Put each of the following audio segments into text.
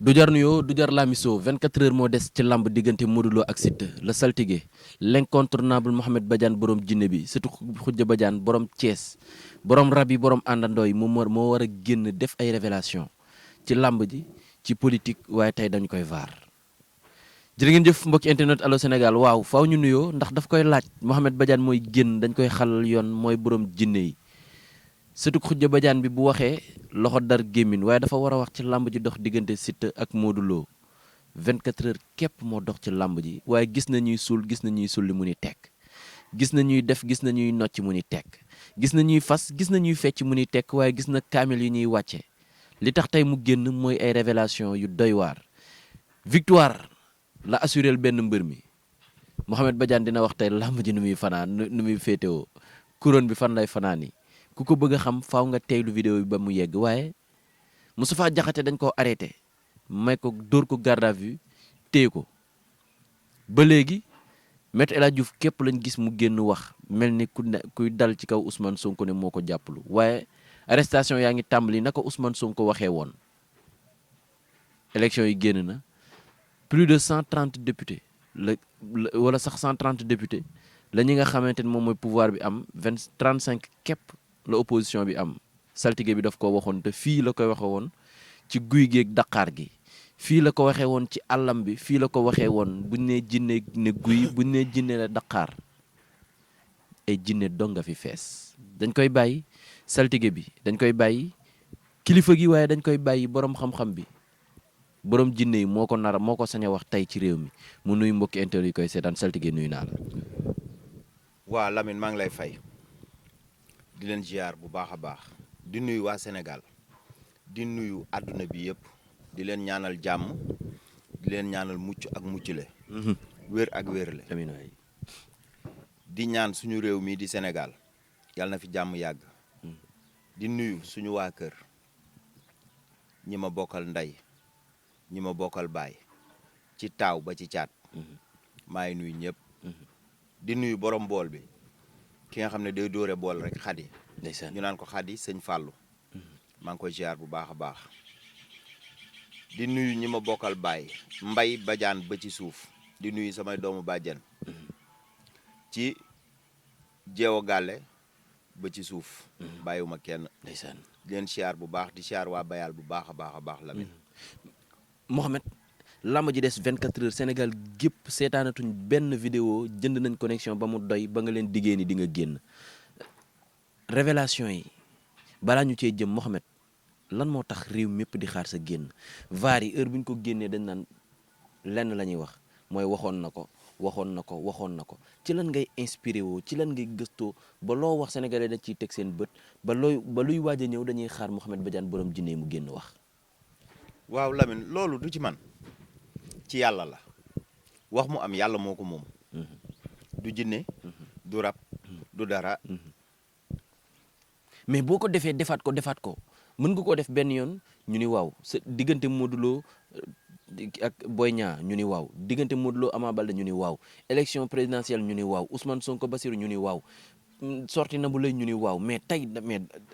du jar nuyoo du jar lamiso 24 heures moo des ci lamb diggante Modou Lo ak Siteu le saltigué l'incontournable Mohamed Badiane borom jinne bi surtout Khoudia Badiane borom Thiès borom rab yi borom àndandoo yi moo war a génn def ay révélation ci lamb ji ci politique waaye tey dañu koy vaar. jërë ngeen jëf mbokki internet Allô Sénégal waaw faaw ñu nuyoo ndax daf koy laaj Mohamed Badiane mooy génn dañ koy xalal yoon mooy borom jinne yi surtout Khoudia Badiane bi bu waxee loxo dar gémmin waaye dafa war a wax ci làmb ji dox diggante Siteu ak Modou Lo 24 heures képp moo dox ci làmb ji waaye gis na ñuy suul gis na ñuy sulli mu ni tekk gis na ñuy def gis na ñuy nocc mu ni tekk gis na ñuy fas gis na ñuy fecc mu ni tekk waaye gis na kaamil yu ñuy wàcce li tax tey mu génn mooy ay révélation yu doy waar victoire la assuré benn mbër mi Mohamed Badiane dina wax tey làmb ji nu muy fanaan nu muy féetewoo couronne bi fan lay fanaan yi ku ko bëgg a xam faaw nga teeylu vidéo bi ba mu yegg waaye Moustapha Diakhaté dañ koo arrêté may ko dóor ko garde à vue téye ko ba léegi Maître El Hadji Diouf képp lañ gis mu génn wax mel ni kuy dal ci kaw Ousmane Sonko ne moo ko jàppalu waaye arrestation yaa ngi tàmbali na ko Ousmane Sonko waxee woon élection yi génn na plus de 130 députés wala sax 130 députés la ñi nga xamante ne moom mooy pouvoir bi am 35 képp la opposition bi am saltige bi daf ko waxoon te fii la koy waxee woon ci guy geeg daqaar gi fii la ko waxee woon ci àllam bi fii la ko waxee woon buñ nee jinne ne guy buñ nee jinne la daqaar ay jinne dong nga fi fees dañ koy bàyyi saltige bi dañ koy bàyyi kilifa gi waaye dañ koy bàyyi borom xam-xam bi borom jinne yi moo ko sañ a wax tey ci réew mi mu nuyu mbokki inter yi koy seetaan saltige nuyu naa la. waa Lamine maa ngi lay fay di leen ziar bu baax a baax di nuyu waa Sénégal di nuyu àdduna bi yëpp di leen ñaanal jàmm di leen ñaanal mucc ak muccule wér ak wérle amiin waay di ñaan suñu réew mii di Sénégal yàlla na fi jàmm yàgg di nuyu suñu waa kër ñi ma bokkal ndey ñi ma bokkal baay ci taaw ba ci caat maa ngi nuyu ñëpp di nuyu borom bool bi ki nga xam ne day dóore bool rek xadi ndeysaan ñu naan ko xadi sëñ Fallou maa ngi koy ziar bu baax a baax di nuyu ñi ma bokkal baay mbay bajaan ba ci suuf di nuyu samay doomu bàjjen ci jeewo gàlle ba ci suuf bàyyiwuma kenn ndeysaan di leen ziar bu baax di ziar waa bayal bu baax a baax Lamine Mohamed làmb ji des 24 heures Sénégal gépp seetaanatuñ benn vidéo jënd nañ connexion ba mu doy ba nga leen diggée ni di nga génn révélation yi balaa ñu cee jëm Mohamed lan moo tax réew mépp di xaar sa génn vaar yi heure bu ñu ko génnee dañ naan lenn la ñuy wax mooy waxoon na ko ci lan ngay inspiré woo ci lan ngay gëstoo ba loo wax sénégalais da ciy teg seen bët ba luy waaj a ñëw dañuy xaar Mohamed Badiane borom jinne mu génn wax. waaw Lamine loolu du ci man ci yàlla la wax mu am yàlla moo ko moom du jinne du rab du dara mais boo ko defee defaat ko mën nga koo def benn yoon ñu ni waaw sa diggante Modou Lo ak Boy Niang ñu ni waaw diggante Modou Lo Ama Baldé ñu ni waaw élection présidentielle ñu ni waaw Ousmane Sonko Bassirou ñu ni waaw sorti na bu lay ñu ni waaw mais tey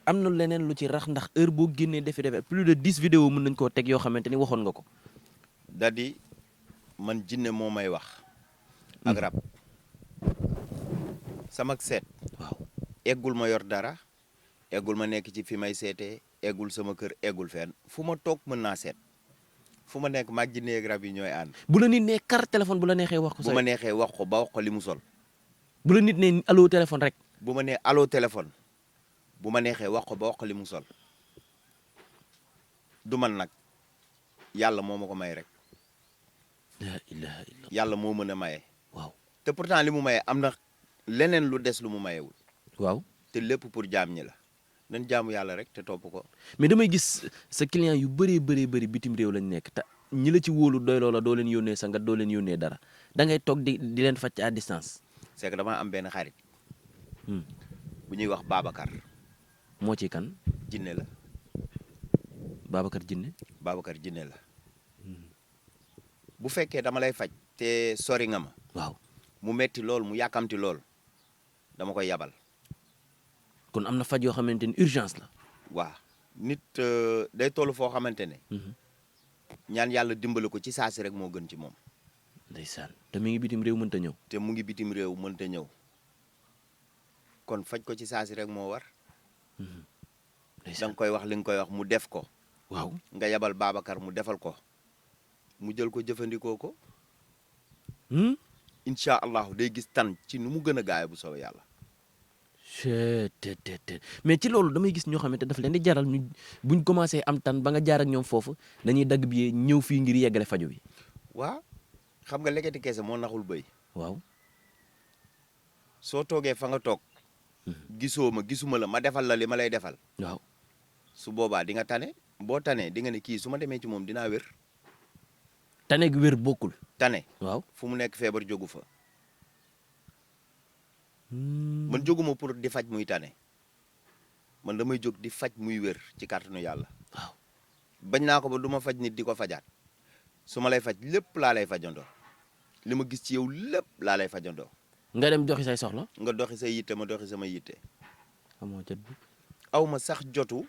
am na leneen lu ci rax ndax heure boo génnee defe plus de 10 vidéos mën nañ koo teg yoo xamante ni waxoon nga ko dadi man jinne moo may wax ak rab sama seet waaw eggul ma yor dara eggul ma nekk ci fi may seetee eggul sama kër eggul fenn fu ma toog mën naa seet fu ma nekk maag jinne ak rab yi ñooy ànd bu la nit nee kar téléphone bu la neexee wax ko bu ma neexee wax ko ba wax ko li mu sol bu la nit nee allo téléphone rek bu ma nee allo téléphone bu ma neexee wax ko ba wax ko li mu sol du man nag yàlla moo ma ko may rek la ilaha illallah yàlla moo mën a maye waaw te pourtant li mu maye am na leneen lu des lu mu mayewul waaw te lépp pour jaam ñi la nañ jaamu yàlla rek te topp ko mais damay gis sa client yu bëri bitim réew lañ nekk te ñi la ci wóolu doy loola doo leen yónnee sangat doo leen yónnee dara da ngay toog di leen faj à distance c'est que damaa am benn xarit bu ñuy wax Babacar moo ci kan jinne la Babacar jinne la bu fekkee dama lay faj te sori nga ma waaw mu metti lool mu yàkkamti lool dama koy yabal kon am na faj yoo xamante ni urgence la waaw nit day toll foo xamante ne ñaan yàlla dimbali ko ci saasi rek moo gën ci moom. ndeysaan te mi ngi bitim réew mënta ñëw. te mu ngi bitim réew mënta ñëw kon faj ko ci saasi rek moo war. da ndeysaan nga koy wax li nga koy wax mu def ko. waaw nga yabal Babacar mu defal ko mu jël ko jëfandikoo ko. incha allahu day gis tan ci nu mu gën a gaay bu soobee yàlla. mais ci loolu damay gis ñoo xamante daf leen di jaral ñu buñ commencé am tan ba nga jaar ak ñoom foofu dañuy dagg bi ñëw fii ngir yeggale faju bi. waaw xam nga lekkati kese moo naxul bëy. waaw soo toogee fa nga toog. gisoo ma gisuma la ma defal la li ma lay defal. waaw su boobaa di nga tane boo tanee di nga ne kii su ma demee ci moom dinaa wér. tane gi wér bokkul. tane waaw fu mu nekk feebar jógu fa. man jóguma pour di faj muy tane man damay jóg di faj muy wér ci kàttanu yàlla. waaw bañ naa ko ba du ma faj nit di ko fajaat su ma lay faj lépp laa lay fajandoo li ma gis ci yow lépp laa lay fajandoo. nga dem joxi say soxla. nga doxi say yitte ma doxi sama yitte. amoo jot bi. aw ma sax jotu.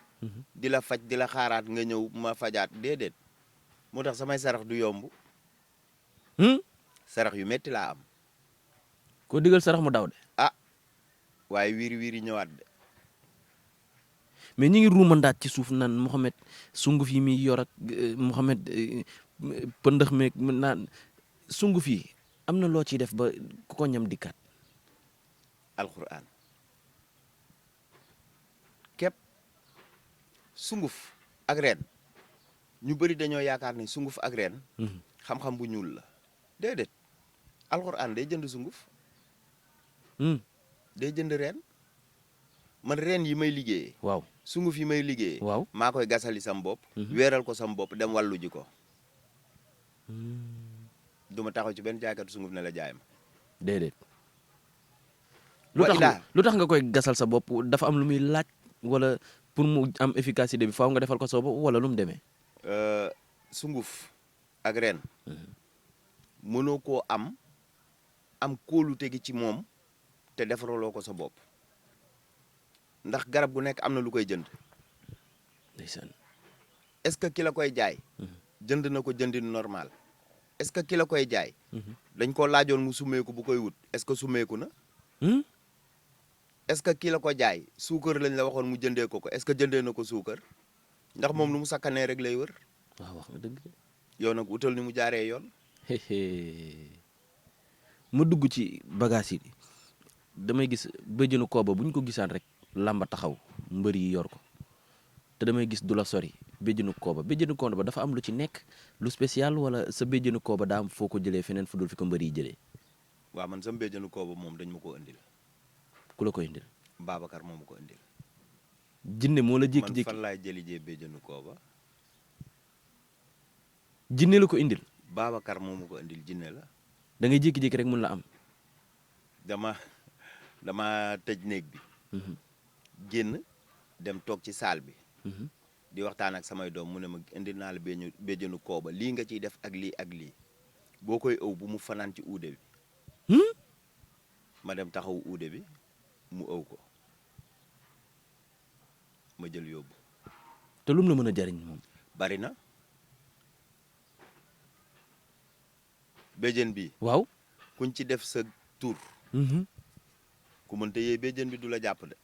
di la faj di la xaaraat nga ñëw ma fajaat déedéet moo tax samay sarax du yomb. sarax yu metti laa am. ko digal sarax mu daw de. ah waaye wiiri wiiri ñëwaat de. mais ñi ngi ruumandaat ci suuf naan Mouhamed sunguf yi muy yor ak Mouhamed pëndëx meeg naan sunguf yi am na loo ciy def ba ku ko ñam dikkaat. alquran képp sunguf ak reen ñu bëri dañoo yaakaar ne sunguf ak reen xam-xam bu ñuul la déedéet alquran day jënd sunguf day jënd reen man reen yi may liggéeyee waaw sunguf yi may liggéeyee waaw maa koy gasali sam bopp weeral ko sam bopp dem wàllu ji ko duma taxaw ci benn jaaykatu sunguf ne la jaay ma déedéet. wa ilaa lu tax nga koy gasal sa bopp dafa am lu muy laaj wala pour mu am efficacité bi faaw nga defal ko sa bopp wala lu mu demee. sunguf ak reen mënoo koo am kóolute gi ci moom te defaraloo ko sa bopp ndax garab gu nekk am na lu koy jënd. ndeysaan. est-ce que ki la koy jaay. jënd na ko jëndin normal. est-ce que ki la koy jaay. dañ koo laajoon mu summeeku bu koy wut est-ce que summeeku na. est-ce que ki la ko jaay suukar lañ la waxoon mu jëndee ko est-ce que jëndee na ko suukar ndax moom lu mu sakkanee rek lay wër. waaw wax nga dëgg. yow nag utal ni mu jaaree yoon. ma dugg ci bagage yi damay gis bëjënu kooba bu ñu ko gisaan rek làmba taxaw mbër yi yor ko te damay gis du la sori bëjënu kooba ba dafa am lu ci nekk lu spécial wala sa bëjënu kooba daa am foo ko jëlee feneen fu dul fi ko mbër yi jëlee. waaw man sama béjjënu kooba moom dañ ma ko indil. ku la ko indil. Babacar moom ma ko indil. jinne moo la jékki-jékki man fan laay jëli jee béjjënu kooba. jinne la ko indil. Babacar moom ma ko indil jinne la. da ngay jékki-jékki rek mun la am. dama tëj néeg bi. génn dem toog ci saal bi. di waxtaan ak samay doom mu ne ma indil naa la béjjënu kooba lii nga ciy def ak lii ak lii boo koy ëw bu mu fanaan ci uude bi. ma dem taxaw uude bi mu ëw ko ma jël yóbbu. te lum la mën a jariñ moom. bari na béjjën bi. waaw. kuñ ci def sa tur. ku mënta yee béjjën bi du la jàpp de.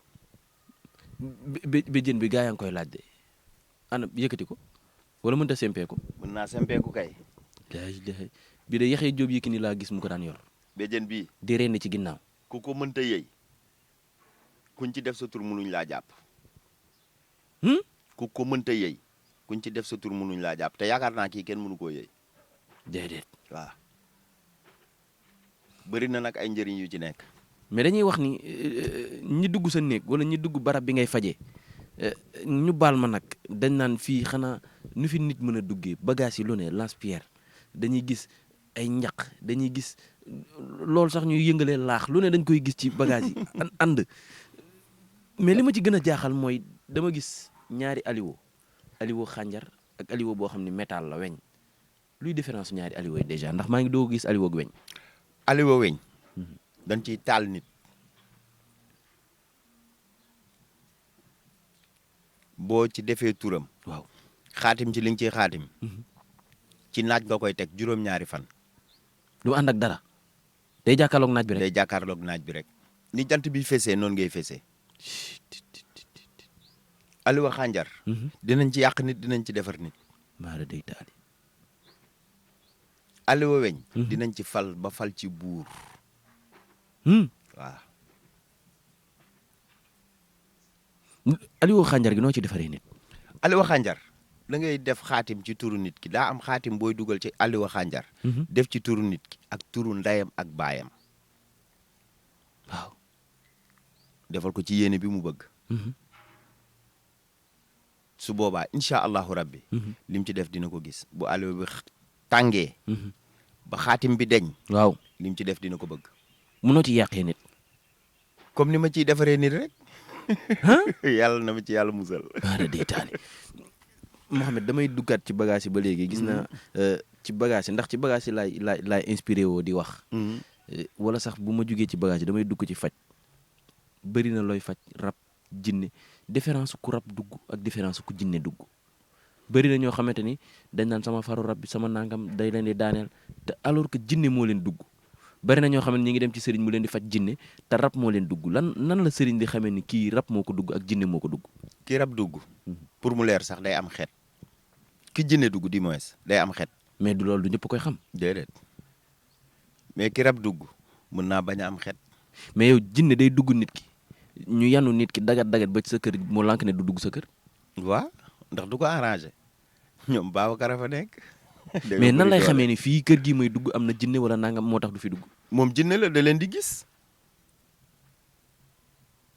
béjjën bi gaa yaa ngi koy laaj de ana yëkkati ko wala mënta sempee ko. mën naa sempeeku kay. bi de Yaxya Jóob Yékini laa gis mu ko daan yor. béjjën bii. di renn ci ginnaaw. ku ko mënta yëy kuñ ci def sa tur mënuñ laa jàpp. ku ko mënta yëy kuñ ci def sa tur mënuñ laa jàpp te yaakaar naa kii kenn mënu koo yëy. déedéet. waaw bëri na nag ay njëriñ yu ci nekk. mais dañuy wax ni ñi dugg sa néeg wala ñi dugg barab bi ngay fajee ñu baal ma nag dañ naan fii xanaa nu fi nit mën a duggee bagage yi lu ne lance-pierre dañuy gis ay ñaq dañuy gis loolu sax ñuy yëngalee laax lu ne dañ koy gis ci bagage yi ànd mais li ma ci gën a jaaxal mooy dama gis ñaari aliwo xànjar ak aliwo boo xam ne métal la weñ luy différence ñaari aliwo yi déjà ndax maa ngi doog gis aliwo ak weñ. aliwo weñ. dañ ciy taal nit. boo ci defee turam. waaw xaatim ci li nga ciy xaatim. ci naaj nga koy teg juróom-ñaari fan. du ànd ak dara day jàkkaarloog naaj bi rek. day jàkkaarloog naaj bi rek ni jant bi fesee noonu ngay fesee. aliwa xànjar. dinañ ci yàq nit dinañ ci defar nit. maara day taali. aliwa weñ. dinañ ci fal ba fal ci buur. waaw. aliwa xànjar gi noo ci defaree nit. aliwa xànjar da ngay def xaatim ci turu nit ki daa am xaatim booy dugal ci aliwa xànjar. def ci turu nit ki ak turu ndeyam ak baayam. waaw. defal ko ci yéene bi mu bëgg. su boobaa incha allahu rabbi. lim ci def dina ko gis bu aliwa bi tàngee. ba xaatim bi deñ. waaw lim ci def dina ko bëgg. munoo ci yàqee nit. comme ni ma ciy defaree nit rek. yàlla na ma ci yàlla musal. maara day taali. Mouhamed damay duggaat ci bagage yi ba léegi gis naa ci bagage yi ndax ci bagage yi laay inspiré woo di wax. wala sax bu ma jugee ci bagage yi damay dugg ci faj. bëri na looy faj rab jinne différence ku rab dugg ak différence ku jinne dugg. bëri na ñoo xamante ni dañ naan sama faru rab bi sama nangam day leen di daaneel te alors que jinne moo leen dugg. bëri na ñoo xam ne ñi ngi dem ci sëriñ mu leen di faj jinne te rab moo leen dugg nan la sëriñ di xamee ni kii rab moo ko dugg ak jinne moo ko dugg. ki rab dugg. pour mu leer sax day am xeet. ki jinne dugg di moins day am xeet. mais du loolu du ñëpp koy xam. déedéet mais ki rab dugg mën naa bañ a am xeet. mais yow jinne day dugg nit ki ñu yanu nit ki dagat ba ci sa kër moo lànk ne du dugg sa kër. waaw ndax du ko arrangé ñoom Babacar a fa nekk. mais nan lay xamee ni fii kër gi may dugg am na jinne wala nangam moo tax du fi dugg. moom jinne la da leen di gis.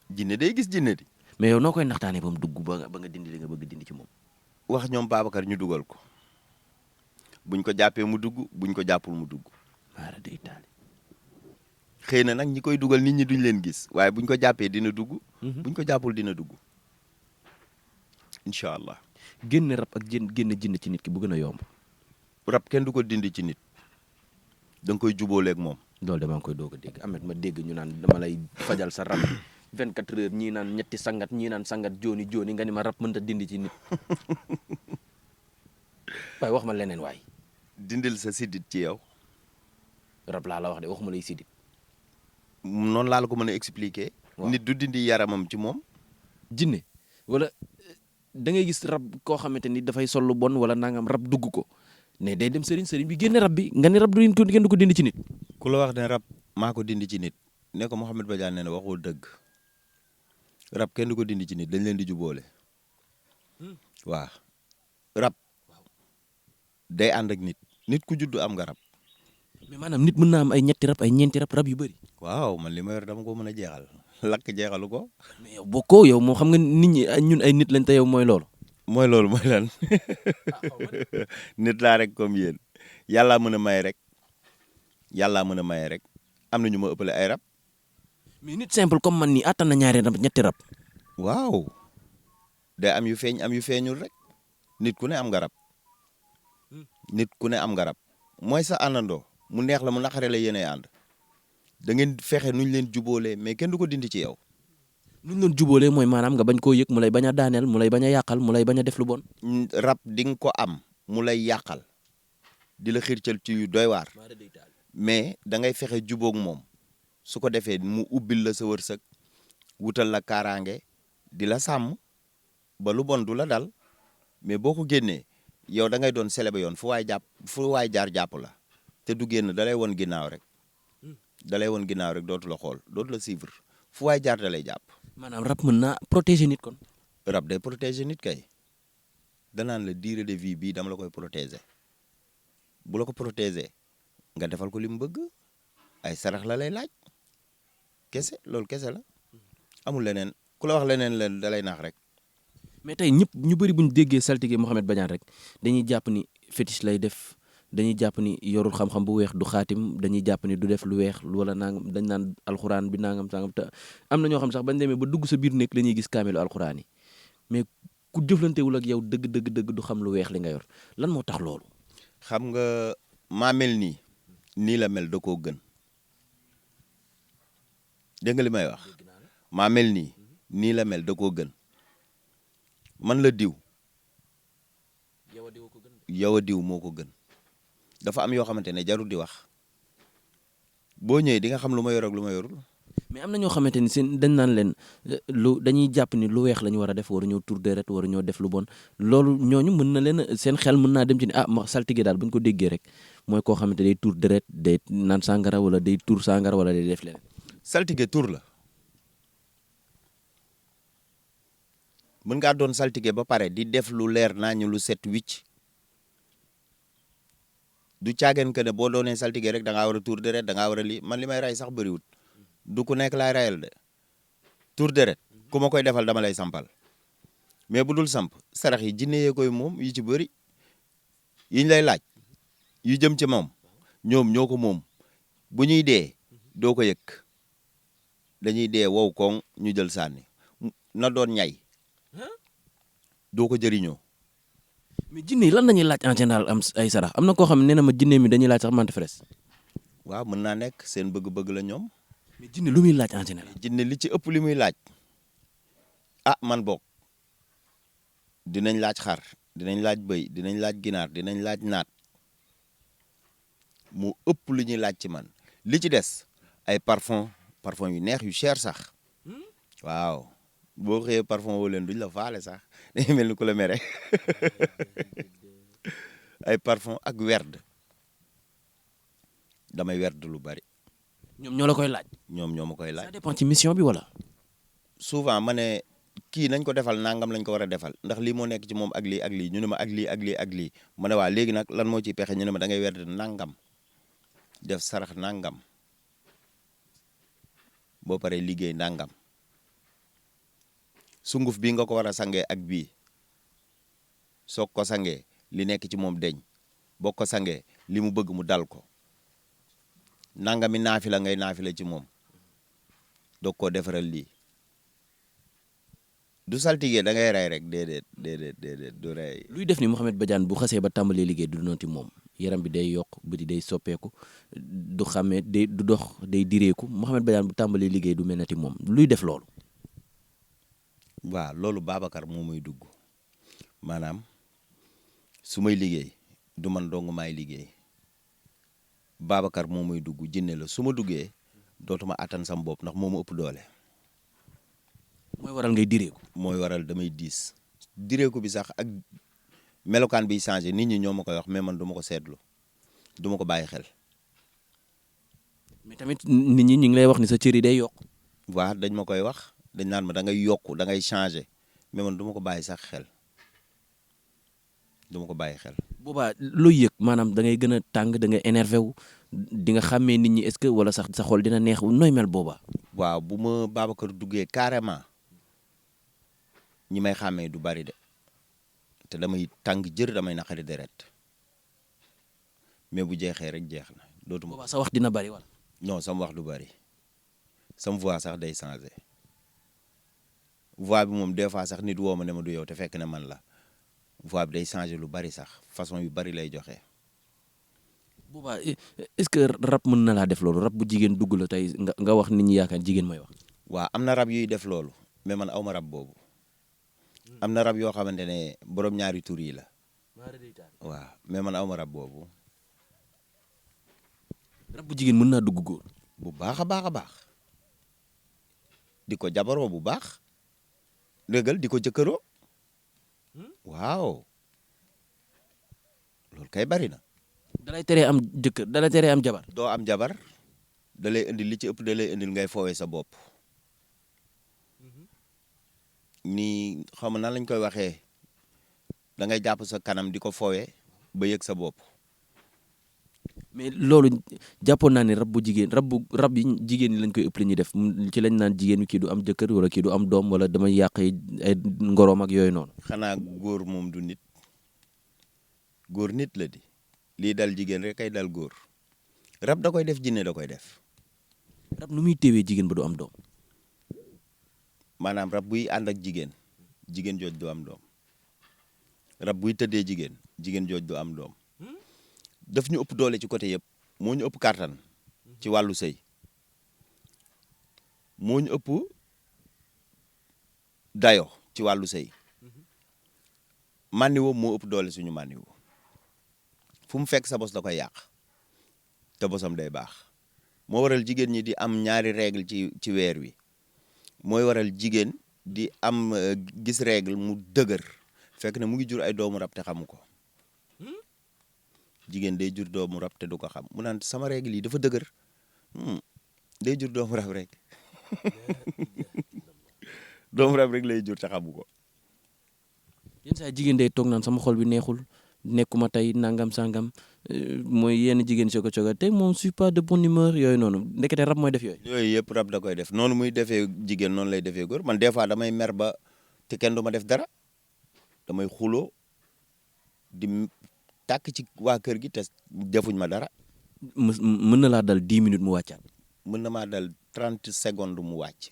jinne day gis jinne di. mais yow noo koy naxtaanee ba mu dugg ba nga dindi li nga bëgg dindi ci moom. wax ñoom Babacar ñu dugal ko buñ ko jàppee mu dugg buñ ko jàppul mu dugg. maara day taali. xëy na nag ñi koy dugal nit ñi duñ leen gis waaye buñ ko jàppee dina dugg. buñ ko jàppul dina dugg. incha allah. génne rab ak génne jinne ci nit ki bu gën a yomb. rab kenn du ko dindi ci nit da nga koy jubóoleeg moom. loolu damaa koy doog a dégg Ahmed ma dégg ñu naan dama lay fajal sa rab 24 heures ñii naan ñetti sangat ñii naan sangat jooni nga ni ma rab mënta dindi ci nit. waaye wax ma leneen waay. dindil sa siddit ci yow. rab laa la wax de waxuma lay siddit. noonu laa la ko mën a expliquer. waaw nit du dindi yaramam ci moom. jinne wala da ngay gis rab koo xamante ni dafay sol lu bon wala nangam rab dugg ko ne day dem sëriñ bi génne rab bi nga ni rab kenn du ko dindi ci nit. ku la wax ne rab maa ko dindi ci nit ne ko Mouhamed Badiane nee na waxoo dëgg rab kenn du ko dindi ci nit dañ leen di jubóole. waaw rab day ànd ak nit ku juddu am nga rab. mais maanaam nit mën naa am ay ñetti rab ay ñeenti rab yu bëri. waaw man li ma yor dama ko mën a jeexal lakk jeexalu ko. mais yow bokkoo yow moo xam nga nit ñi ñun ay nit lañ te yow mooy loolu. mooy loolu mooy lan nit laa rek comme yéen yàllaa mën a maye rek yàllaa mën a maye rek am na ñu ma ëppale ay rab. mais nit simple comme man nii attan na ñaari rab ñetti rab. waaw day am yu feeñ am yu feeñul rek nit ku ne am nga rab nit ku ne am nga rab mooy sa àndandoo mu neex la mu naqare la yéenay ànd da ngeen fexe nuñ leen jubóolee mais kenn du ko dindi ci yow. nuñ leen jubóolee mooy maanaam nga bañ koo yëg mu lay bañ a daaneel mu lay bañ a yàqal mu lay bañ a def lu bon. rab di nga ko am mu lay yàqal di la xircal ci yu doy waar mais da ngay fexe jubóog moom su ko defee mu ubbil la sa wërsëg wutal la kaaraange di la sàmm ba lu bon du la dal mais boo ko génnee yow da ngay doon célébé yoon fu waay jaar jàpp la te du génn da lay won ginnaaw rek dootu la xool dootu la suivre fu waay jaar da lay jàpp. maanaam rab mën naa protéger nit kon. rab day protéger nit kay danaan la durée de vie bii dama la koy protéger bu la ko protéger nga defal ko li mu bëgg ay sarax la lay laaj kese loolu kese la amul leneen ku la wax leneen leen da lay nax rek. mais tey ñëpp ñu bëri bu ñu déggee saltige Mouhamed Badiane rek dañuy jàpp ni fétiche lay def dañuy jàpp ni yorul xam-xam bu weex du xaatim dañuy jàpp ni du def lu weex wala nangam dañ naan alxuraan bi nangam sangam te am na ñoo xam sax bañ demee ba dugg sa biir nekk la ñuy gis kaamilu alxuraan yi mais ku jëflantewul ak yow dëgg du xam lu weex li nga yor lan moo tax loolu. xam nga maa mel nii la mel da koo gën dégg nga li may wax maa mel nii la mel da koo gën man la diw yow a diw moo ko gën dafa am yoo xamante ne jarul di wax boo ñëwee di nga xam lu ma yor ak lu ma yorul. mais am na ñoo xamante ni seen dañ naan leen lu dañuy jàpp ni lu weex la ñu war a def waru ñoo tur deret waru ñoo def lu bon loolu ñooñu mën na leen seen xel mën naa dem ci ni ma saltige daal bu ñu ko déggee rek mooy koo xamante day tur deret day naan sàngara wala day tur sàngara wala day def leneen. saltige tur la mën ngaa doon saltige ba pare di def lu leer naa ñu lu set wicc du caageen que ne boo doonee saltige rek da ngaa war a tur deret da ngaa war a lii man li may ray sax bëriwut du ku nekk laay rayal de tur deret ku ma koy defal dama lay sampal mais bu dul samp sarax yi jinne yee koy moom yu ci bëri yiñ lay laaj yu jëm ci moom ñoom ñoo ko moom bu ñuy dee doo ko yëg dañuy dee wow koŋ ñu jël sànni na doon ñay doo ko jëriñoo. mais jinne yi lan la ñuy laaj en général am ay sarax am na koo xam ne nee na ma jinne mi dañuy laaj sax mante fraise. waaw mën naa nekk seen bëgg-bëgg la ñoom. mais jinne lu muy laaj en général. jinne li ci ëpp li muy laaj man bokk dinañ laaj xar dinañ laaj bëy dinañ laaj ginaar dinañ laaj naat mu ëpp lu ñuy laaj ci man li ci des ay parfum yu neex yu cher sax waaw boo xëyee parfum woo leen duñ la faale sax day mel ni ku la mere ay parfum ak werd damay werd lu bari. ñoom ñoo la koy laaj. ñoom ñoo ma koy laaj. ça dépend ci mission bi wala. souvent ma ne kii nañ ko defal nangam lañ ko war a defal ndax lii moo nekk ci moom ak lii ak lii ñu ne ma ak lii ak lii ak lii ma ne waa léegi nag lan moo ciy pexe ñu ne ma da ngay werd nangam def sarax nangam boo paree liggéey nangam sunguf bii nga ko war a sangee ak bii soog ko sangee li nekk ci moom deñ boo ko sangee li mu bëgg mu dal ko nangami naafila ngay naafila ci moom doog koo defaral lii du saltige da ngay rey rek déedéet du rey. luy def ni Mouhamed Badiane bu xasee ba tàmbalee liggéey du noonu ci moom yaram bi day yokk bëti day soppeeku du xàmmee du dox day direeku Mouhamed Badiane bu tàmbalee liggéey du mel ne ti moom luy def loolu. waaw loolu Babacar moo muy dugg maanaam su may liggéey du man dong maay liggéey Babacar moo muy dugg jinne la su ma duggee dootuma attan sam bopp ndax moo ma ëpp doole. mooy waral ngay direeku. mooy waral damay diis direeku bi sax ak melokaan biy changé nit ñi ñoo ma koy wax mais man du ma ko seetlu du ma ko bàyyi xel. mais tamit nit ñi ñu ngi lay wax ni sa cër yi day yokk. waaw dañ ma koy wax dañ naan ma da ngay yokku da ngay changé mais man du ma ko bàyyi sax xel du ma ko bàyyi xel. boobaa looy yëg maanaam da ngay gën a tàng da ngay énervé wu di nga xàmmee nit ñi est-ce que wala sax sa xol dina neex nooy mel boobaa. waaw bu ma Babacar duggee carrément ñi may xàmmee du bari de te damay tàng jër damay naqari deret mais bu jeexee rek jeex na dootuma. boobaa sa wax dina bari wala. non sama wax du bari sama voix sax day changé voix bi moom des fois sax nit woo ma ne ma du yow te fekk ne man la voix bi day changé lu bari sax façon yu bari lay joxe. boobaa est-ce que rab mën na laa def loolu rab bu jigéen dugg la tey nga wax nit ñi yaakaar jigéen mooy wax. waaw am na rab yuy def loolu mais man awma rab boobu am na rab yoo xamante ne borom ñaari tur yi la waaw mais man awma rab boobu. rab bu jigéen mën naa dugg góor. bu baax a baax a baax di ko jabaroo bu baax dëggal di ko jëkkëroo waaw loolu kay bari na. dalay teree am jëkkër dalay teree am jabar. doo am jabar da lay indil li ci ëpp da lay indil ngay foowee sa bopp nii xam nan lañ koy waxee da ngay jàpp sa kanam di ko foowee ba yëg sa bopp. mais loolu jàppoon naa ne rab yi jigéen ñi lañ koy ëpp li ñuy def ci lañ naan jigéen kii du am jëkkër wala kii du am doom wala damay yàq ay ngoroom ak yooyu noonu. xanaa góor moom du nit góor nit la di lii dal jigéen rek kay dal góor rab da koy def jinne da koy def. rab nu muy téewee jigéen ba du am doom. maanaam rab buy ànd ak jigéen jooj du am doom rab buy tëddee jigéen jooj du am doom daf ñu ëpp doole ci côté yëpp moo ñu ëpp kàttan ci wàllu sëy moo ñu ëpp dayo ci wàllu sëy mànniwo moo ëpp doole suñu mànniwo fu mu fekk sa bos da koy yàq te bosam day baax moo waral jigéen ñi di am ñaari règle ci weer wi mooy waral jigéen di am gis règle mu dëgër fekk ne mu ngi jur ay doomu rab te xamu ko jigéen day jur doomu rab te du ko xam mu naan sama règle yi dafa dëgër day jur doomu rab rek doomu rab rek lay jur te xamu ko. yenn saa jigéen day toog naan sama xol bi neexul nekkuma tey nangam sangam mooy yenn jigéen soo ko cooga tey moom suis pas de bonne humeur yooyu noonu ndekete rab mooy def yooyu. yooyu yëpp rab da koy def noonu muy defee jigéen noonu lay defee góor man des fois damay mer ba te kenn du ma def dara damay xuloo di tàkk ci waa kër gi te defuñ ma dara. mën na laa dal 10 minutes mu wàccaat. mën na maa dal 30 secondes mu wàcc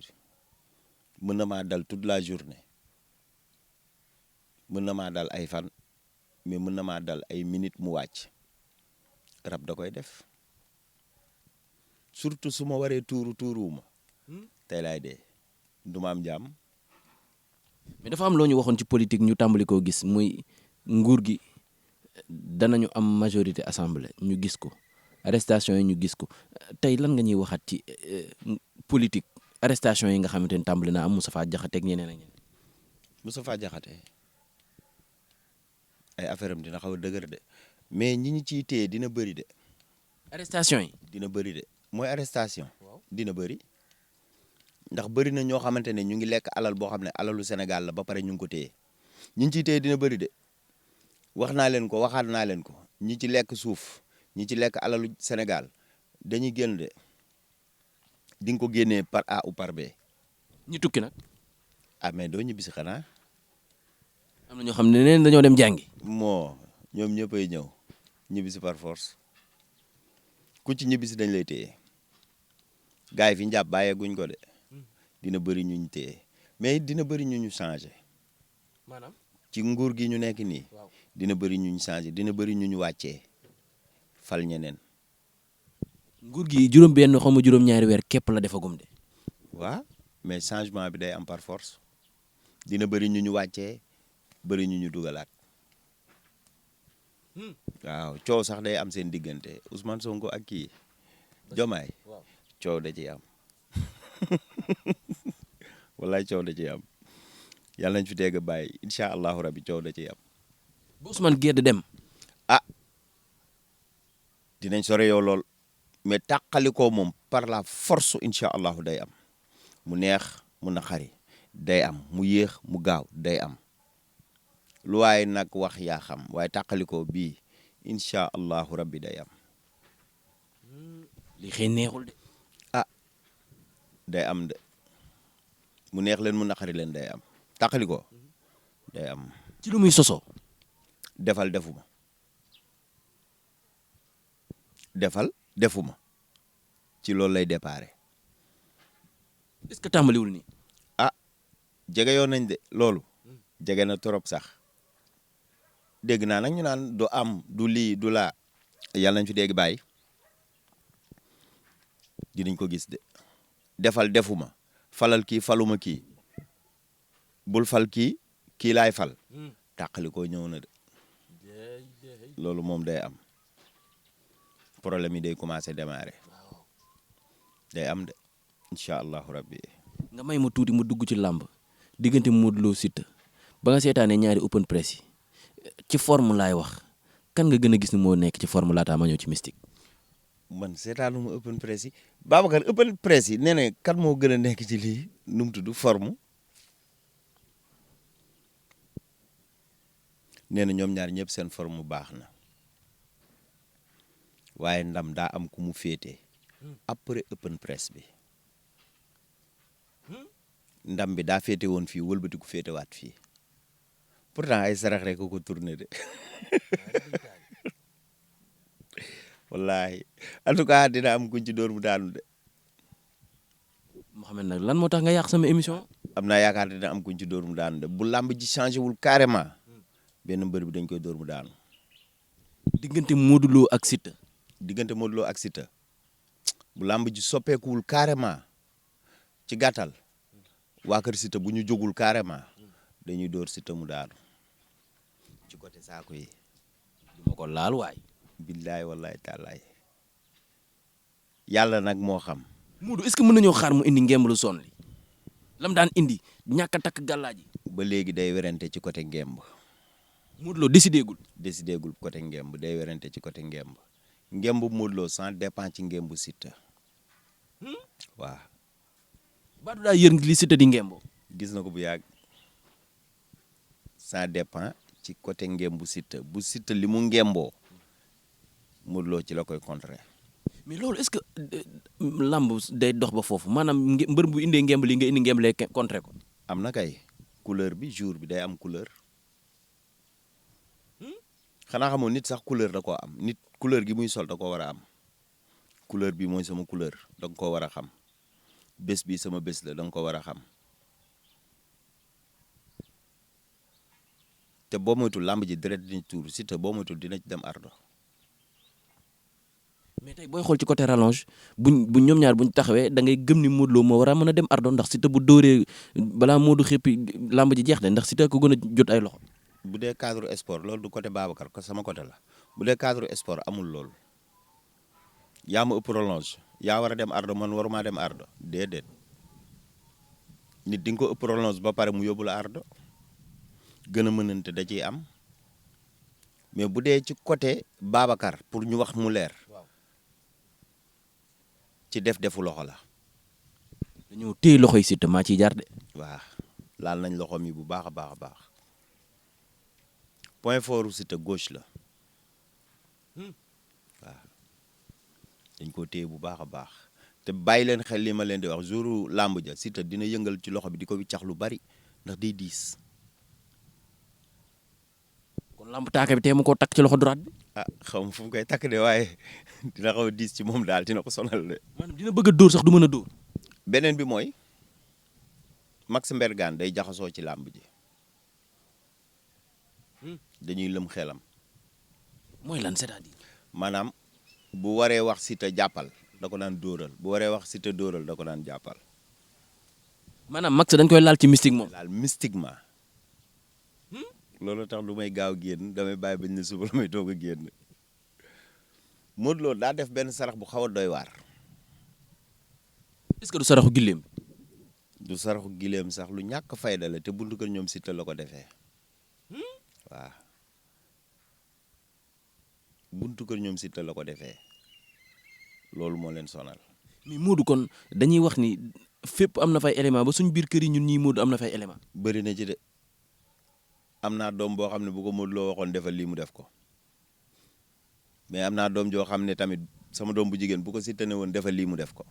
mën na maa dal toute la journée mën na maa dal ay fan mais mën na maa dal ay minutes mu wàcc rab da koy def surtout su ma waree tuuruwuma tey laay dee du ma am jàmm. mais dafa am loo ñu waxoon ci politique ñu tàmbali koo gis muy nguur gi danañu am majorité assemblée ñu gis ko arrestation yi ñu gis ko tey lan nga ñuy waxaat ci politique arrestation yi nga xamante ni tàmbali naa am Moustapha Diakhaté ak ñeneen ak ñeneen. Moustapha Diakhaté ay affaire am dina xaw a dëgër de mais ñi ñu ciy téye dina bëri de. arrestation yi. dina bëri de mooy arrestation. dina bëri ndax bëri na ñoo xamante ne ñu ngi lekk alal boo xam ne alalu Sénégal la ba pare ñu ngi ko téye ñi ñu ciy téye dina bëri de wax naa leen ko waxaat naa leen ko ñi ci lekk suuf ñi ci lekk alalu Sénégal dañuy génn de di nga ko génnee par A ou par B. ñi tukki nag. ah mais doo ñibbisi xanaa. am na ñoo xam ne neen dañoo dem jàngi. moo ñoom ñëppay ñëw ñibbisi par force ku ci ñibbisi dañ lay téye gars yi fi ñu jàpp bàyyeeguñ ko de dina bëri ñu ñu téye mais dina bëri ñu ñu changé maanaam ci nguur gi ñu nekk nii dina bëri ñu ñu changé dina bëri ñu ñu wàccee fal ñeneen. nguur gi juróom-benn xaw ma juróom-ñaari weer képp la defagum de. waaw mais changement bi day am par force dina bëri ñu ñu wàccee bëri ñu ñu dugalaat. waaw coow sax day am seen diggante Ousmane Sonko ak kii Diomaye coow da ciy am wallaay coow da ciy am yàlla nañ fi teg a bàyyi incha allahu rabi coow da ciy am. bu Ousmane Gueye dem. ah dinañ sore yow lool mais tàqalikoo moom par la force incha allahu day am mu neex mu naqari day am mu yéex mu gaaw day am. lu waaye nag wax yaa xam waaye tàqalikoo bii incha allahu rabbi day am. li xëy neexul de. ah day am de mu neex leen mu naqari leen day am tàqalikoo day am. ci lu muy sosoo. defal defuma defal defuma ci loolu lay déparé. est-ce que tàmbaliwul nii. ah jege yoon nañ de loolu jege na trop sax. dégg naa nag ñu naan du am du lii du laa yàlla nañ fi dégg bàyyi dinañ ko gis de defal defuma falal kii faluma kii bul fal kii kii laay fal tàqali koo ñëw na de loolu moom day am problème yi day commencé démarrer day am de incha allahu rabbi. nga may ma tuuti mu dugg ci làmb diggante Modou Lo Siteu ba nga seetaanee ñaari open press yi ci forme laay wax kan nga gën a gis ni moo nekk ci forme laataa ma ñëw ci mystique. man seetaanuma open press yi Babacar open press yi nee na kan moo gën a nekk ci lii nu mu tudd forme nee na ñoom ñaar ñëpp seen forme baax na waaye ndam daa am ku mu féete après open press bi ndam bi daa féete woon fii wëlbati ku féete waat fii. pourtant ay sarax rek ko tourné de wallahi en tout cas dina am kuñ ci dóor mu daanu de. Mouhamed nag lan moo tax nga yàq sama émission. am naa yaakaar dina am kuñ ci dóor mu daanu de bu làmb ji changé wul carrément benn mbër bi dañ koy dóor mu daanu. diggante Modou Lo ak Siteu. diggante Modou Lo ak Siteu bu làmb ji soppeekuwul carrément ci gàttal waa kër Siteu bu ñu jógul carrément dañuy dóor Siteu mu daanu. ci côté saako yi. du ma ko laal waay. billaay wallaay taalaay yàlla nag moo xam. Modou est-ce que mën nañoo xaar mu indi ngemb lu sonn li lam daan indi ñàkk a takk gàllaaj yi. ba léegi day werante ci côté ngemb. Modou Lo décidé gul. décidé gul côté ngemb day werante ci côté ngemb. ngemb Modou Lo sans dépend ci ngembu Siteu. waaw. Badou daa yër li Siteu di ngemboo. gis na ko bu yàgg. ça dépend ci côté ngembu Siteu bu Siteu li mu ngemboo Modou Lo ci la koy contrer. mais loolu est-ce que lamb day dox ba foofu maanaam mbër bu indee ngemb li nga indi ngemb lay contrer ko. am na kay couleur bi jour bi day am couleur. xanaa xamoon nit sax couleur da koo am nit couleur gi muy sol da koo war a am couleur bi mooy sama couleur da nga koo war a xam bés bi sama bés la da nga ko war a xam te boo moytul làmb ji deret dina tuur Siteu boo moytul dina ci dem ardo. mais tey booy xool ci côté rallonge buñ ñoom ñaar buñ taxawee da ngay gëm ni Modou Lo moo war a mën a dem ardo ndax Siteu bu dóoree balaa Modou xéppi làmb ji jeex de ndax Siteu ko gën a jot ay loxo. bu dee cadre sport loolu du côté Babacar ko sama côté la bu dee cadre sport amul loolu yaa ma ëpp rallonge yaa war a dem ardo man waruma dem ardo déedéet nit di nga ko ëpp rallonge ba pare mu yóbbu la ardo gën a mënante da ciy am mais bu dee ci côté Babacar pour ñu wax mu leer ci defu loxo la. dañoo téye loxo yi Siteu maa ciy jaar de. waaw laal nañ loxo mi bu baax a baax a baax. point fort Siteu gauche la waaw dañ ko téye bu baax a baax te bàyyi leen xel li ma leen di wax jouru làmb ja Siteu dina yëngal ci loxo bi di ko wiccax lu bari ndax day diis. kon lamb taaka bi tee mu koo takk ci loxo droite bi. ah xaw ma fu mu koy takk de waaye dina xaw a diis ci moom daal dina ko sonal de. maanaam dina bëgg a dóor sax du mën a dóor. beneen bi mooy Max Mbergane day jaxasoo ci làmb ji. dañuy lëm xelam. mooy lan c'est-à-dire. maanaam bu waree wax Siteu jàppal da ko daan dóoral bu waree wax Siteu dóoral da ko daan jàppal. maanaam Max dañ koy laal ci mystique moom. laal mystiquement. loolu tax lu may gaaw génn damay bàyyi bañ ne suba la may toog a génn. Modou Lo daa def benn sarax bu xaw a doy waar. est-ce que du saraxu gileem. du saraxu gileem sax lu ñàkk fayda la te buntu kër ñoom Siteu la ko defee. waaw buntu kër ñoom Siteu la ko defee loolu moo leen sonal. mais Modou kon dañuy wax ni fépp am na fay élément ba suñ biir kër yi ñun ñii Modou am na fay élément. bëri na ci de am naa doom boo xam ne bu ko Modou Lo waxoon defal lii mu def ko mais am naa doom joo xam ne tamit sama doom bu jigéen bu ko Siteu ne woon defal lii mu def ko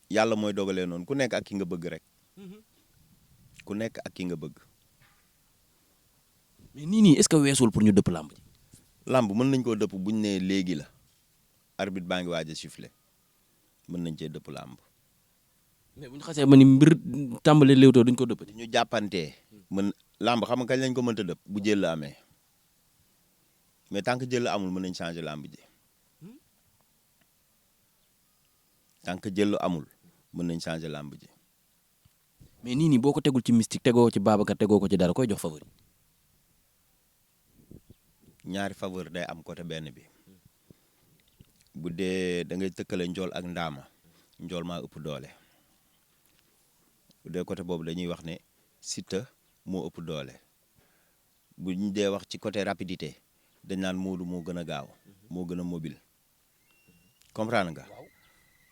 yàlla mooy dogalee noonu ku nekk ak ki nga bëgg rek ku nekk ak ki nga bëgg. mais nii est-ce que weesul pour ñu dëpp làmb ji. làmb mën nañ koo dëpp buñ ne léegi la arbitre baa ngi waaj a siffler mën nañ cee dëpp làmb. mais bu ñu xasee ba ni mbir tàmbalee léewtoo duñ ko dëppati. ñu jàppantee mën làmb xam nga kañ lañ ko mënta dëpp bu jël la amee mais tant que jël la amul mën nañ changer làmb ji tant que jël la amul mën nañ changer làmb ji. mais nii boo ko tegul ci mystique tegoo ci Babacar tegoo ko ci dara koy jox favori. ñaari faveur day am côté benn bi bu dee da ngay tëkkale njool ak ndaama njool maa ëpp doole bu dee côté boobu dañuy wax ne Siteu moo ëpp doole bu ñu dee wax ci côté rapidité dañ naan Modou moo gën a gaaw moo gën a mobile comprendre nga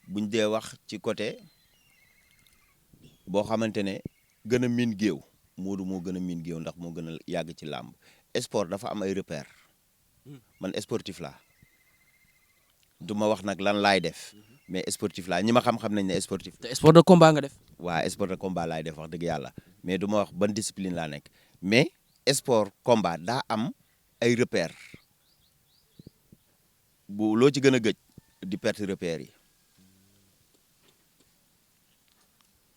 bu ñu dee wax ci côté boo xamante ne gën a miin géew Modou moo gën a miin géew ndax moo gën a yàgg ci làmb sport dafa am ay repères man sportif laa du ma wax nag lan laay def mais sportif laa ñi ma xam-xam nañ ne sportif. te sport de combat nga def. waa sport de combat laay def wax dëgg yàlla mais du ma wax ban discipline laa nekk mais sport combat daa am ay repères bu loo ci gën a gëj di perte repères yi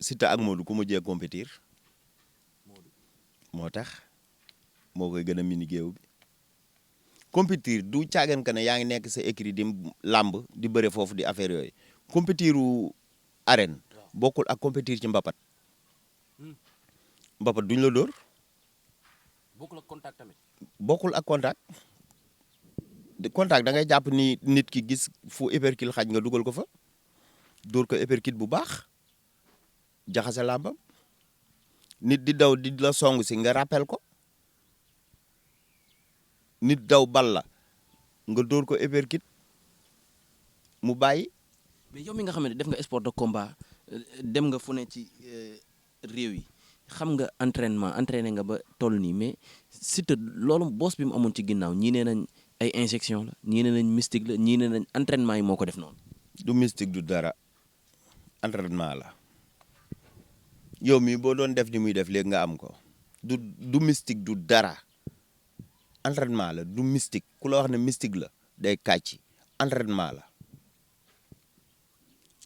Siteu ak Modou ku mujjee compétir moo tax moo koy gën a mini géew bi compétir du caagan ka ne yaa ngi nekk sa écrit di làmb di bëre foofu di affaire yooyu compétiru arène bokkul ak compétir ci mbapat mbapat duñ la dóor bokkul ak contact tamit. bokkul ak contact contact da ngay jàpp ni nit ki gis fu uppercut xaj nga dugal ko fa dóor ko uppercut bu baax jaxase làmbam nit di daw di la song si nga rappel ko nit daw bal la nga dóor ko uppercut mu bàyyi. mais yow mi nga xam ne def nga sport de combat dem nga fu ne ci réew yi xam nga entraîné nga ba toll nii mais Siteu loolu boos bi mu amoon ci ginnaaw ñii nee nañ ay injection la ñii nee nañ mystique la ñii nee nañ entraînement yi moo ko def noonu. du mystique du dara entraînement la yow mii boo doon def ni muy def léegi nga am ko du mystique du dara entraînement la du mystique ku la wax ne mystique la day kàcci entraînement la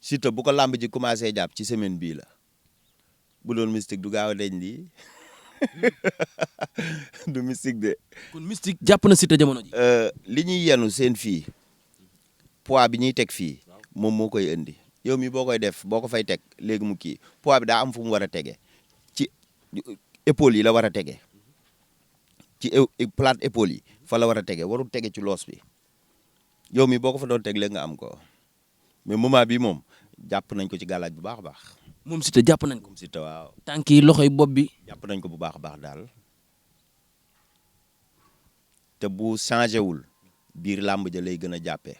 Siteu bu ko làmb ji commencé jàpp ci semaine bii la bu doon mystique du gaaw a deñ di du mystique de. kon mystique jàpp na Siteu jamono ji. li ñuy yenu seen fii poids bi ñuy teg fii moom moo koy indi yow mi boo koy def boo ko fay teg léegi mu kii poids bi daa am fu mu war a tege ci épaule yi la war a tege ci plate épaule yi fa la war a tege warul tege ci loos bi yow mi boo ko fa doon teg léegi nga am ko mais moment bi moom jàpp nañ ko ci gàllaaj bu baax a baax. moom Siteu jàpp nañ ko. Siteu waaw. tànk yi loxo yi bopp bi. jàpp nañ ko bu baax a baax daal te bu changé wul biir làmb ja lay gën a jàppee.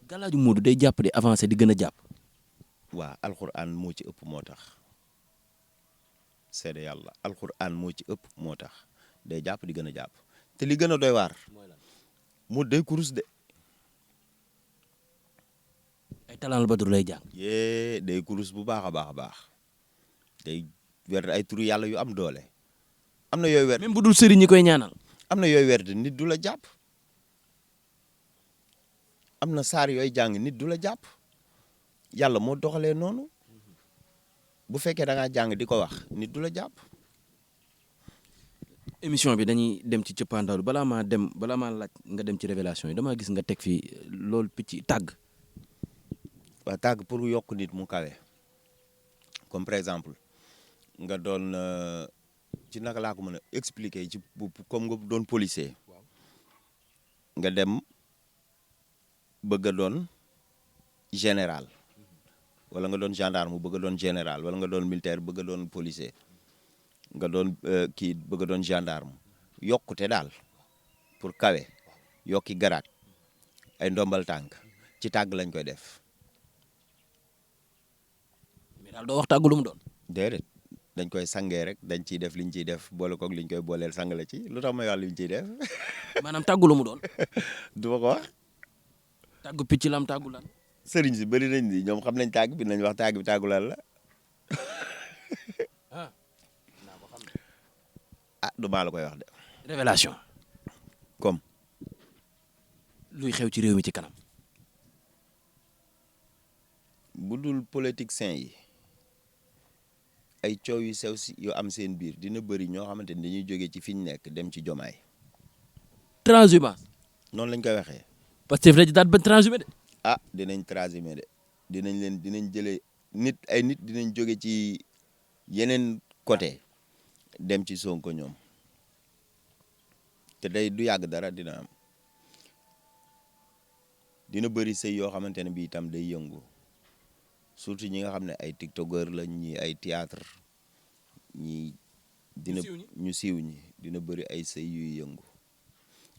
gàllaaju Modou day jàpp di avancé di gën a jàpp. waa alxuraan moo ci ëpp moo tax seede yàlla alxuraan moo ci ëpp moo tax day jàpp di gën a jàpp te li gën a doy waar mu day kurus de. ay talal badru lay jàng. yee day kurus bu baax a baax a baax day werd ay turu yàlla yu am doole am na yooyu werd même bu dul sëriñ ñi koy ñaanal. am na yooyu werd nit du la jàpp am na saar yooyu jàng nit du la jàpp yàlla moo doxalee noonu bu fekkee da ngaa jàng di ko wax nit du la jàpp. émission bi dañuy dem ci cëppaandaw balaa maa laaj nga dem ci révélation yi damaa gis nga teg fii loolu picc tàgg. waa tàgg pour yokk nit mu kawe comme par exemple nga doon ci naka laa ko mën a expliquer ci comme nga doon policier nga dem bëgg a doon général wala nga doon gendarme bëgg a doon général wala nga doon militaire bëgg a doon policier nga doon kii bëgg a doon gendarme yokkute daal pour kawe yokki garaat ay ndombal tànk ci tàgg lañ koy def. daal doo wax tàggu lu mu doon. déedéet dañ koy sangee rek dañ ciy def liñ ciy def boole koog liñ koy booleel sang la ci lu tax may wax liñ ciy def. maanaam tàggu lu mu doon. du ma ko wax. tàggu picc lam tàggu lan. sëriñ si bëri nañ ni ñoom xam nañ tàgg bi nañ wax tàgg bi tàggu lan la. ah du maa la koy wax de. révélation. comme. luy xew ci réew mi ci kanam. bu dul politiciens yi ay coow yu sew si yu am seen biir dina bëri ñoo xamante ni dañuy jógee ci fi ñu nekk dem ci jomaay. transhumance. noonu lañ koy waxee. parce que daal daal ba transhumé de. ah dinañ transhumé de dinañ jëlee ay nit dinañ jóge ci yeneen côté dem ci Sonko ñoom te day du yàgg dara dina am dina bëri sëy yoo xamante ne bi itam day yëngu. surtout ñi nga xam ne ay tiktokeur lañ ñi ay théâtre ñi dina ñu siiw ñi dina bëri ay sëy yuy yëngu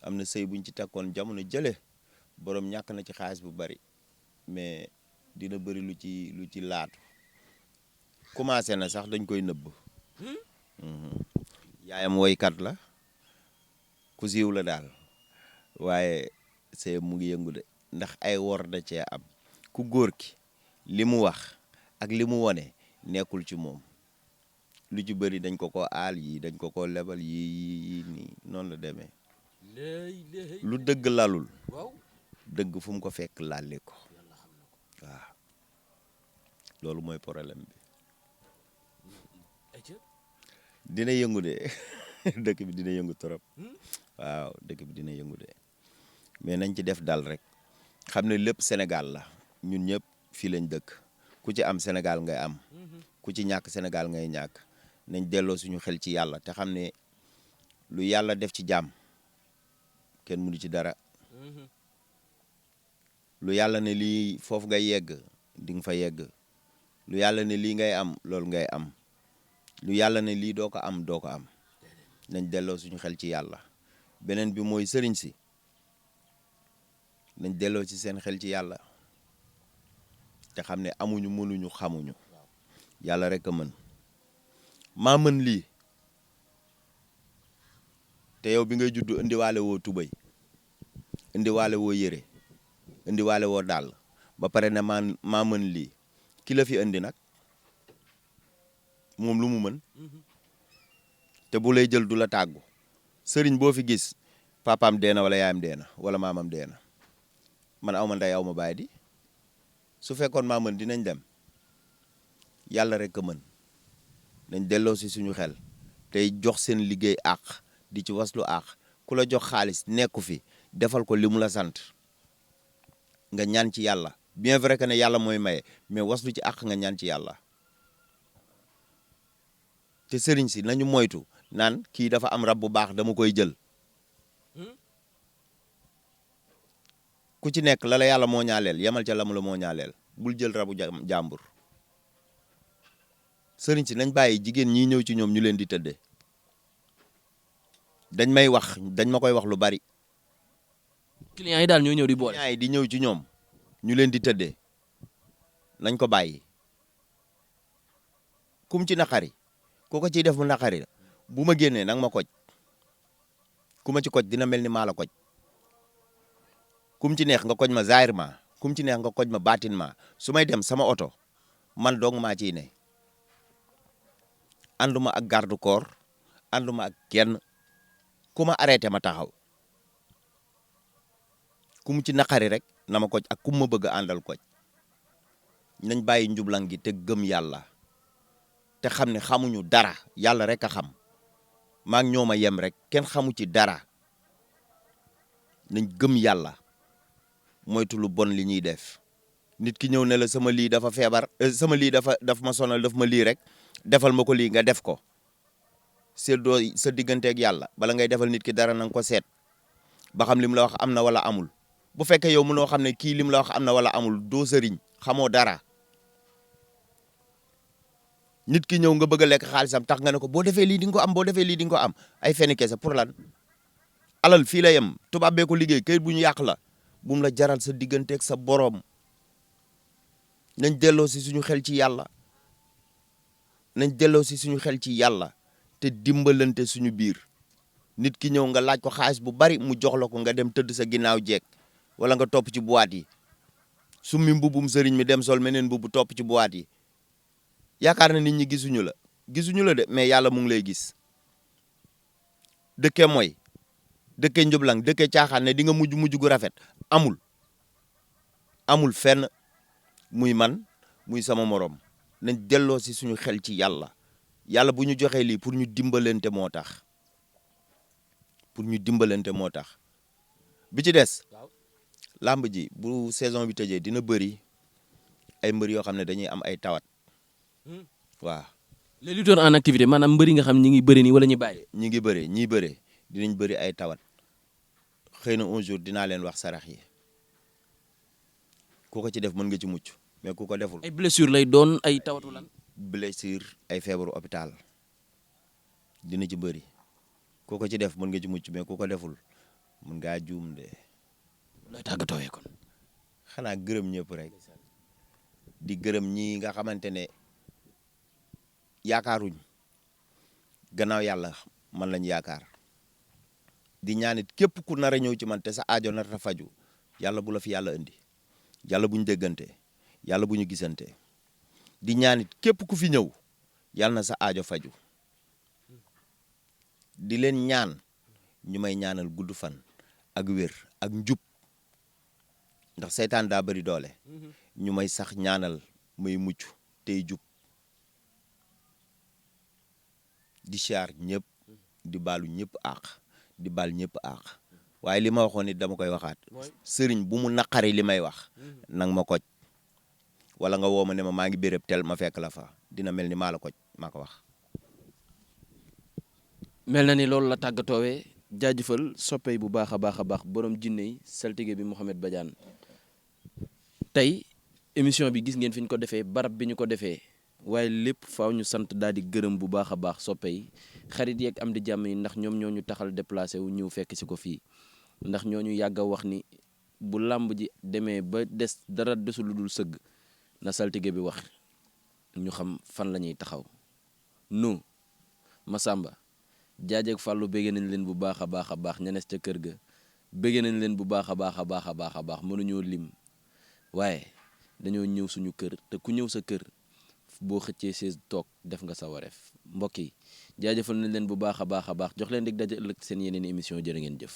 am na sëy buñ ci takkoon jamono jële borom ñàkk na ci xaalis bu bari mais dina bëri lu ci laatu commencé na sax dañ koy nëbb yaayam woykat la ku siiw la daal waaye sëy mu ngi yëngu de ndax ay wor da cee am ku góor ki li mu wax ak li mu wone nekkul ci moom lu ci bëri dañ ko aal yi dañ ko lebal yi nii noonu la demee lu dëgg lalul dëgg fu mu ko fekk laale ko waaw loolu mooy problème bi dina yëngu de dëkk bi dina yëngu trop waaw dëkk bi dina yëngu de mais nañ ci def dal rek xam ne lépp Sénégal la ñun ñëpp fii lañ dëkk ku ci am Sénégal ngay am ku ci ñàkk Sénégal ngay ñàkk nañ delloo suñu xel ci yàlla te xam ne lu yàlla def ci jàmm kenn mënu ci dara lu yàlla ne lii foofu ngay yegg di nga fa yegg lu yàlla ne lii ngay am loolu ngay am lu yàlla ne lii doo ko am doo ko am nañ delloo suñu xel ci yàlla beneen bi mooy sëriñ si nañ delloo ci seen xel ci yàlla te xam ne amuñu mënuñu xamuñu yàlla rek a mën maa mën lii te yow bi ngay juddu indiwaale woo tubay indiwaale woo yére indiwaale woo dàll ba pare ne maa mën lii ki la fi indi nag moom lu mu mën te bu lay jël du la tàggu sëriñ boo fi gis papaam deena wala yaayam deena wala maamam deena man aw ma ndey aw ma baay di su fekkoon maa mën dinañ dem yàlla rek a mën nañ delloo si suñu xel tey jox seen liggéey àq di ci waslu àq ku la jox xaalis nekku fi defal ko li mu la sant nga ñaan ci yàlla bien vrai que ne yàlla mooy maye mais waslu ci àq nga ñaan ci yàlla te sëriñ si nañu moytu naan kii dafa am rab bu baax dama koy jël ku ci nekk la la yàlla moo ñaaleel yemal ca la mu la moo ñaaleel bul jël rabu jàmbur sëriñ si nañ bàyyi jigéen ñi ñëw ci ñoom ñu leen di tëddee dañ may wax dañ ma koy wax lu bari clients yi daal ñoo ñëw di boole. clients yi di ñëw ci ñoom ñu leen di tëddee nañ ko bàyyi kum ci naqari ku ko ciy def mu naqari la bu ma génnee nag ma koj ku ma ci koj dina mel ni maa la koj kum ci neex nga koj ma zaahirement kum ci neex nga koj ma baatinnement su may dem sama oto man dong maa ciy ne ànduma ak garde corps ànduma ak kenn ku ma arrêté ma taxaw ku mu ci naqari rek na ma koj ak ku ma bëgg a àndal koj nañ bàyyi njublang gi te gëm yàlla te xam ne xamuñu dara yàlla rek a xam maa ngi ñoom a yem rek kenn xamu ci dara nañ gëm yàlla moytu lu bon li ñuy def nit ki ñëw ne la sama lii dafa feebar sama lii daf ma sonal daf ma lii rek defal ma ko lii nga def ko seddoo sa digganteeg yàlla bala ngay defal nit ki dara na nga ko seet ba xam lim la wax am na wala amul bu fekkee yow mënoo xam ne kii lim la wax am na wala amul doo sëriñ xamoo dara nit ki ñëw nga bëgg a lekk xaalisam tax nga ne ko boo defee lii di nga ko am boo defee lii di nga ko am ay feni kese pour lan alal fii la yem tubaab bee ko liggéey kayit bu ñu yàq la bu mu la jaral sa digganteeg sa boroom nañ delloo si suñu xel ci yàlla nañ delloo si suñu xel ci yàlla te dimbalante suñu biir nit ki ñëw nga laaj ko xaalis bu bari mu jox la ko nga dem tëdd sa ginnaaw jeeg wala nga topp ci boîte yi summi mbubum sëriñ mi dem sol meneen mbubu topp ci boîte yi yaakaar na nit ñi gisuñu la de mais yàlla mu ngi lay gis dëkke mooy dëkke njublang dëkke caaxaan ne di nga mujj gu rafet amul fenn muy man muy sama morom nañ delloo si suñu xel ci yàlla bu ñu joxee lii pour ñu dimbalante moo tax bi ci des làmb ji bu saison bi tëjee dina bëri ay mbër yoo xam ne dañuy am ay tawat waaw. les lutteurs en activité maanaam mbëri nga xam ñi ngi bëri nii wala ñu bàyyi. ñii bëre dinañ bëri ay tawat xëy na un jour dinaa leen wax sarax yi ku ko ci def mën nga ci mucc mais ku ko deful. ay blessure lay doon ay tawatu lan. blessure ay feebaru hôpital dina ci bëri ku ko ci def mën nga ci mucc mais ku ko deful mën ngaa juum de. looy tàggatoo kon. xanaa gërëm ñëpp rek di gërëm ñi nga xamante ne yaakaaruñ gannaaw yàlla man lañ yaakaar di ñaanit képp ku nar a ñëw ci man te sa aajo nar a faju yàlla bu la fi yàlla indi yàlla bu ñu déggante yàlla bu ñu gisante di ñaanit képp ku fi ñëw yàlla na sa aajo faju di leen ñaan ñu may ñaanal gudd fan ak wér ak njub ndax seytaan daa bari doole ñu may sax ñaanal may mucc tey jub di siyaar ñëpp di baalu ñëpp àq di baal ñëpp àq waaye li ma waxoon it dama koy waxaat sëriñ bu mu naqari li may wax nang ma koj wala nga woo ma ne ma maa ngi béréb tel ma fekk la fa dina mel ni maa la koj maa ko wax. mel na ni loolu la tàggatoowee jaajëfal soppey bu baax a baax borom jinne yi saltige bi Mouhamed Badiane tey émission bi gis ngeen fi ñu ko defee barab bi ñu ko defee waaye lépp faaw ñu sant daal di gërëm bu baax a baax soppe yi xarit yeeg am di jàmm yi ndax ñoom ñoo ñu taxal déplacé wu ñëw fekk si ko fii ndax ñoo ñu yàgg a wax ni bu làmb ji demee ba des dara desul lu dul sëgg na saltige bi wax ñu xam fan la ñuy taxaw nu Masamba jaajeeg fàllu bégge nañ leen bu baax a baax ñanes ca kër ga bégge nañ leen bu baax a baax mënuñoo lim waaye dañoo ñëw suñu kër te ku ñëw sa kër boo xëccee sees toog def nga sa wareef mbokk yi jaajëfal nañ leen bu baax a baax jox leen dig daje ëllëg seen yeneen émission jërë ngeen jëf